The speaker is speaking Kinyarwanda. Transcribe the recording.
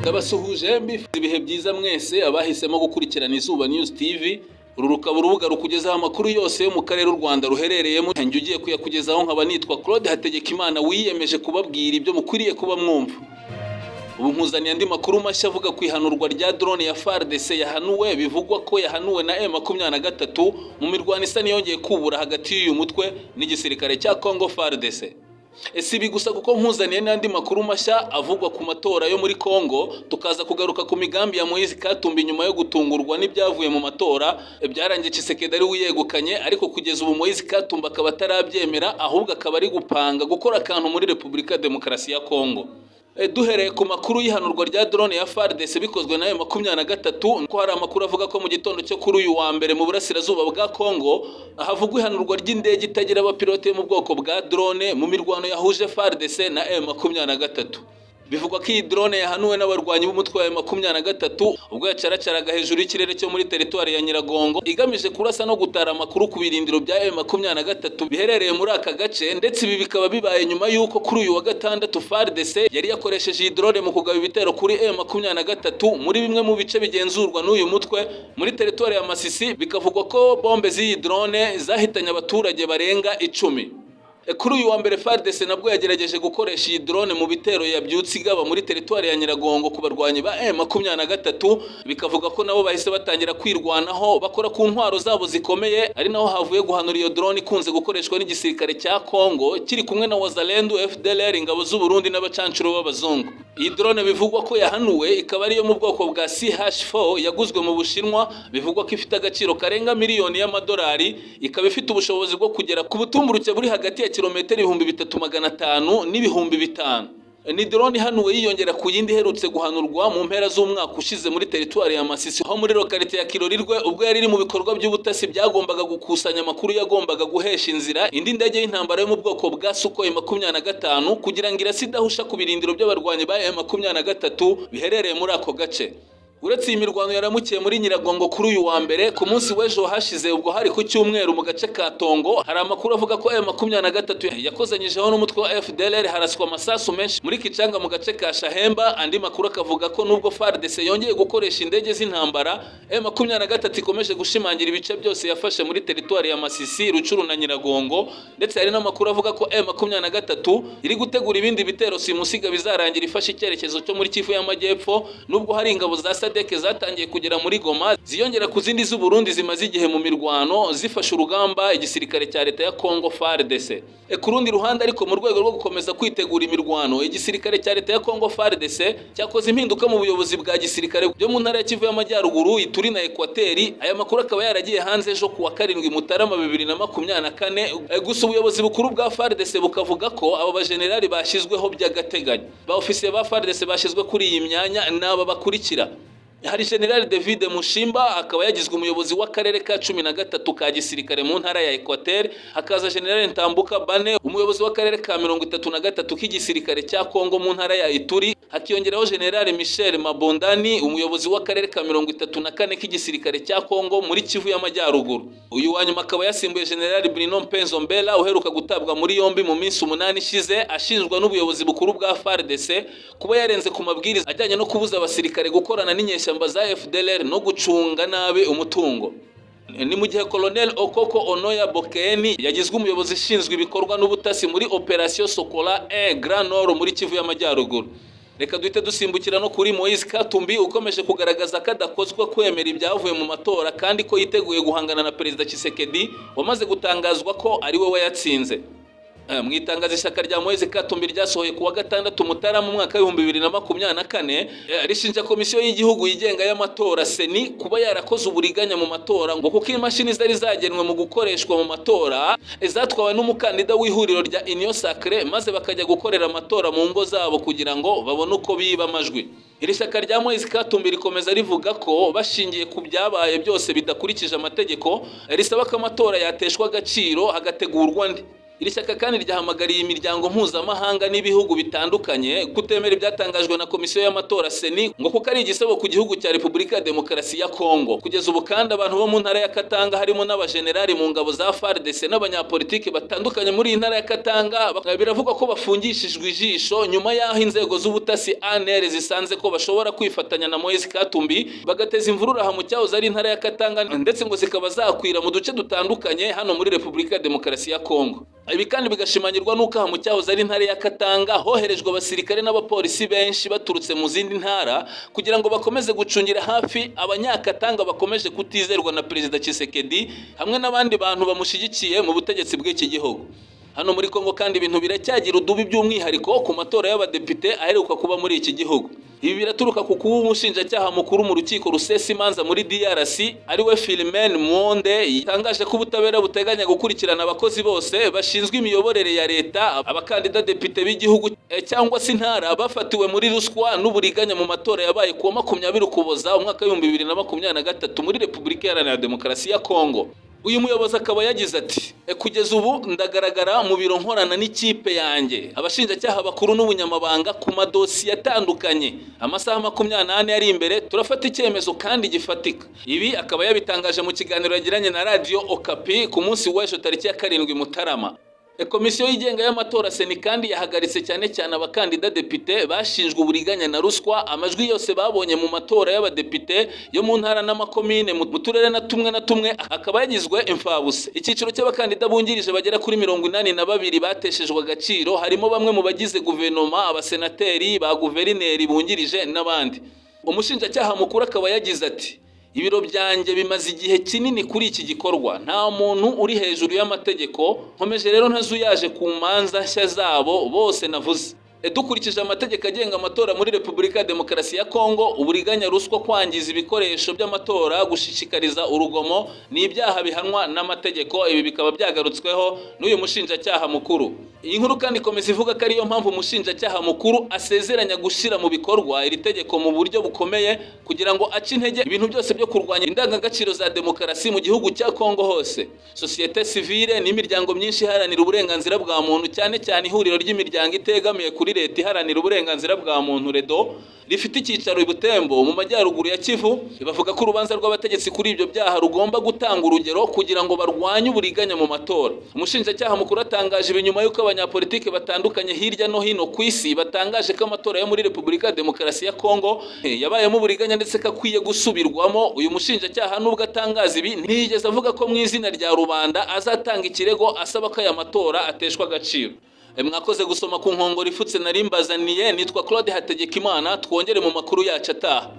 Ndabasuhuje, mbifuriza ibihe byiza mwese abahisemo gukurikirana Izuba News TV. Uru rukaba urubuga rukugezaho amakuru yose yo mu karere u Rwanda ruherereyemo. Njye ugiye kuyakugezaho nkaba nitwa Claude Hategekimana, wiyemeje kubabwira ibyo mukwiriye kuba mwumva. Ubu nkuzaniye andi makuru mashya avuga ku ihanurwa rya drone ya FARDC yahanuwe, bivugwa ko yahanuwe na M23 mu mirwano isa n'iyongeye kubura hagati y'uyu mutwe n'igisirikare cya Congo FARDC. Si ibi gusa, kuko nkuzaniye n'andi makuru mashya avugwa ku matora yo muri Congo, tukaza kugaruka ku migambi ya Moise Katumbi nyuma yo gutungurwa n'ibyavuye mu matora byarangiye Tshisekedi ari wiyegukanye, ariko kugeza ubu Moise Katumbi akaba atarabyemera, ahubwo akaba ari gupanga gukora akantu muri Repubulika ya Demokarasi ya Congo. Duhereye ku makuru y'ihanurwa rya drone ya FARDC bikozwe na M23, ko hari amakuru avuga ko mu gitondo cyo kuri uyu wa mbere mu burasirazuba bwa Congo havugwa ihanurwa ry'indege itagira abapilote yo mu bwoko bwa drone mu mirwano yahuje FARDC na M23. Bivugwa ko iyi drone yahanuwe n'abarwanyi b'umutwe wa M23 ubwo yacaracaraga hejuru y'ikirere cyo muri teritwari ya Nyiragongo, igamije kurasa no gutara amakuru ku birindiro bya M23 biherereye muri aka gace. Ndetse ibi bikaba bibaye nyuma y'uko kuri uyu wa gatandatu FARDC yari yakoresheje iyi drone mu kugaba ibitero kuri M23 muri bimwe mu bice bigenzurwa n'uyu mutwe muri teritwari ya Masisi, bikavugwa ko bombe z'iyi drone zahitanye abaturage barenga 10. Kuri uyu wa mbere FARDC nabwo yagerageje gukoresha iyi drone mu bitero yabyutse igaba muri teritwari ya Nyiragongo ku barwanyi ba M23, bikavuga ko nabo bahise batangira kwirwanaho bakora ku ntwaro zabo zikomeye, ari naho havuye guhanura iyo drone ikunze gukoreshwa n'igisirikare cya Congo kiri kumwe na Wazalendo, FDLR, ingabo z'u Burundi n'abacancuro b'abazungu. Iyi drone bivugwa ko yahanuwe ikaba ariyo mu bwoko bwa CH4 yaguzwe mu Bushinwa, bivugwa ko ifite agaciro karenga miliyoni y'amadolari, ikaba ifite ubushobozi bwo kugera ku butumburuke buri hagati ya kilometero 3500 n'ibihumbi 5000. Ni drone ihanuwe yiyongera ku yindi iherutse guhanurwa mu mpera z'umwaka ushize muri teritwari ya Masisi, ho muri localité ya Kirorirwe, ubwo yari iri mu bikorwa by'ubutasi byagombaga gukusanya amakuru yagombaga guhesha inzira indi ndege y'intambara yo mu bwoko bwa Sukhoi 25 kugira ngo irase idahusha ku birindiro by'abarwanyi ba M23 biherereye muri ako gace. Uretse iyi mirwano yaramukiye muri Nyiragongo kuri uyu wa mbere, ku munsi w'ejo hashize, ubwo hari ku cyumweru, mu gace ka Tongo hari amakuru avuga ko M23 yakozanyijeho n'umutwe wa FDLR, haraswa amasasu menshi muri Kicanga mu gace ka Shahemba. Andi makuru akavuga ko nubwo FARDC yongeye gukoresha indege z'intambara, M23 ikomeje gushimangira ibice byose yafashe muri teritwari ya Masisi, Rucuru na Nyiragongo. Ndetse hari n'amakuru avuga ko M23 iri gutegura ibindi bitero simusiga bizarangira ifashe icyerekezo cyo muri Kivu y'Amajyepfo, nubwo hari ingabo za SADC zatangiye kugera muri Goma ziyongera ku zindi z'u Burundi zimaze igihe mu mirwano zifasha urugamba igisirikare cya leta ya Congo FARDC. Ku rundi ruhande ariko, mu rwego rwo gukomeza kwitegura imirwano, igisirikare cya leta ya Congo FARDC cyakoze impinduka mu buyobozi bwa gisirikare byo mu ntara ya Kivu y'Amajyaruguru, Ituri na Ekwateri. Aya makuru akaba yaragiye hanze ejo ku wa 7 Mutarama 2024. Gusa ubuyobozi bukuru bwa FARDC bukavuga ko abo bajenerali bashyizweho by'agateganyo. Ba ofisiye ba FARDC bashyizwe kuri iyi myanya ni aba bakurikira: hari General David Mushimba, akaba yagizwe umuyobozi w'akarere ka 13 ka gisirikare mu ntara ya Equateur, hakaza General Ntambuka Bane, umuyobozi w'akarere ka 33 k'igisirikare cya Kongo mu ntara ya Ituri, hakiyongeraho General Michel Mabondani, umuyobozi w'akarere ka 34 k'igisirikare cya Kongo muri Kivu y'Amajyaruguru. Uyu wa nyuma akaba yasimbuye General Bruno Mpenzo Mbela uheruka gutabwa muri yombi mu minsi 8 ishize, ashinjwa n'ubuyobozi bukuru bwa FARDC kuba yarenze ku mabwiriza ajyanye no kubuza abasirikare gukorana n'inyeshyamba za FDLR no gucunga nabi umutungo. Ni mu gihe Colonel Okoko Onoya Bokeni yagizwe umuyobozi ushinzwe ibikorwa n'ubutasi muri Operation Sokola 1 Grand Nord muri Kivu y'Amajyaruguru. Reka duhite dusimbukira no kuri Moise Katumbi, ukomeje kugaragaza ko adakozwa kwemera ibyavuye mu matora kandi ko yiteguye guhangana na Perezida Tshisekedi wamaze gutangazwa ko ari we wayatsinze. Mu itangazo ishyaka rya Moise Katumbi ryasohoye ku wa gatandatu Mutarama mu mwaka w'2024, rishinja Komisiyo y'Igihugu yigenga y'Amatora CENI kuba yarakoze uburiganya mu matora, ngo kuko imashini zari zagenwe mu gukoreshwa mu matora zatwawe n'umukandida w'ihuriro rya Union Sacrée, maze bakajya gukorera amatora mu ngo zabo kugira ngo babone uko biba amajwi. Iri shyaka rya Moise Katumbi rikomeza rivuga ko bashingiye ku byabaye byose bidakurikije amategeko, risaba ko amatora yateshwa agaciro hagategurwa andi. Iri shyaka kandi ryahamagariye imiryango mpuzamahanga n'ibihugu bitandukanye kutemera ibyatangajwe na komisiyo y'amatora CENI, ngo kuko ari igisebo ku gihugu cya Repubulika ya Demokarasi ya Kongo. Kugeza ubu kandi, abantu bo mu ntara ya Katanga, harimo n'abajenerali mu ngabo za FARDC n'abanyapolitiki batandukanye muri iyi ntara ya Katanga, biravugwa ko bafungishijwe ijisho nyuma y'aho inzego z'ubutasi ANR zisanze ko bashobora kwifatanya na Moise Katumbi bagateza imvururu aha mu cyahoze ari intara ya Katanga, ndetse ngo zikaba zakwira mu duce dutandukanye hano muri Repubulika ya Demokarasi ya Kongo. Ibi kandi bigashimangirwa n'uko aha mu cyahoze ari intara ya Katanga hoherejwe abasirikare n'abapolisi benshi baturutse mu zindi ntara kugira ngo bakomeze gucungira hafi Abanyakatanga bakomeje kutizerwa na Perezida Tshisekedi hamwe n'abandi bantu bamushyigikiye mu butegetsi bw'iki gihugu. Hano muri Kongo kandi ibintu biracyagira udubi, by'umwihariko ku matora y'abadepite aheruka kuba muri iki gihugu. Ibi biraturuka ku kuba umushinjacyaha mukuru mu rukiko rusesa imanza muri DRC, ariwe Firmin Monde, yatangaje ko ubutabera buteganya gukurikirana abakozi bose bashinzwe imiyoborere ya leta, abakandida depite b'igihugu cyangwa se intara bafatiwe muri ruswa n'uburiganya mu matora yabaye kuwa 20 Ukuboza umwaka w'2023 muri Repubulika Iharanira Demokarasi ya Kongo. Uyu muyobozi akaba yagize ati: "Kugeza ubu ndagaragara mu biro nkorana n'ikipe yanjye, abashinjacyaha bakuru n'ubunyamabanga, ku madosiye atandukanye. Amasaha 24 ari imbere turafata icyemezo kandi gifatika." Ibi akaba yabitangaje mu kiganiro yagiranye na Radiyo Okapi ku munsi w'ejo tariki ya 7 Mutarama. Komisiyo yigenga y'amatora CENI kandi yahagaritse cyane cyane abakandida depite bashinjwe uburiganya na ruswa. Amajwi yose babonye mu matora y'abadepite yo mu ntara n'amakomine mu turere na tumwe na tumwe akaba yagizwe imfabusa. Icyiciro cy'abakandida bungirije bagera kuri 82 bateshejwe agaciro, harimo bamwe mu bagize guverinoma, abasenateri, ba guverineri bungirije n'abandi. Umushinjacyaha mukuru akaba yagize ati: "Ibiro byanjye bimaze igihe kinini kuri iki gikorwa. Nta muntu uri hejuru y'amategeko. Nkomeje rero ntazuyaje ku manza nshya zabo bose navuze. Dukurikije amategeko agenga amatora muri Repubulika ya Demokarasi ya Kongo, uburiganya, ruswa, kwangiza ibikoresho by'amatora, gushishikariza urugomo ni ibyaha bihanwa n'amategeko." Ibi bikaba byagarutsweho n'uyu mushinjacyaha mukuru. Iyi nkuru kandi ikomeza ivuga ko ariyo mpamvu umushinjacyaha mukuru asezeranya gushyira mu bikorwa iri tegeko mu buryo bukomeye kugira ngo ace intege ibintu byose byo kurwanya indangagaciro za demokarasi mu gihugu cya Kongo hose. Sosiyete sivile n'imiryango myinshi iharanira uburenganzira bwa muntu, cyane cyane ihuriro ry'imiryango itegamiye kuri leta iharanira uburenganzira bwa muntu, REDHO, rifite icyicaro i Butembo mu majyaruguru ya Kivu, bavuga ko urubanza rw'abategetsi kuri ibyo byaha rugomba gutanga urugero kugira ngo barwanye uburiganya mu matora. Umushinjacyaha mukuru atangaje ibi nyuma y'uko abanyapolitiki batandukanye hirya no hino ku isi batangaje ko amatora yo muri Repubulika ya Demokarasi ya Kongo yabayemo uburiganya ndetse ko akwiye gusubirwamo. Uyu mushinjacyaha, nubwo atangaza ibi, ntiyigeze avuga ko mu izina rya rubanda azatanga ikirego asaba ko aya matora ateshwa agaciro. Mwakoze gusoma ku nkongoro ifutse nari mbazaniye. Nitwa Claude Hategekimana. Twongere mu makuru yacu ataha.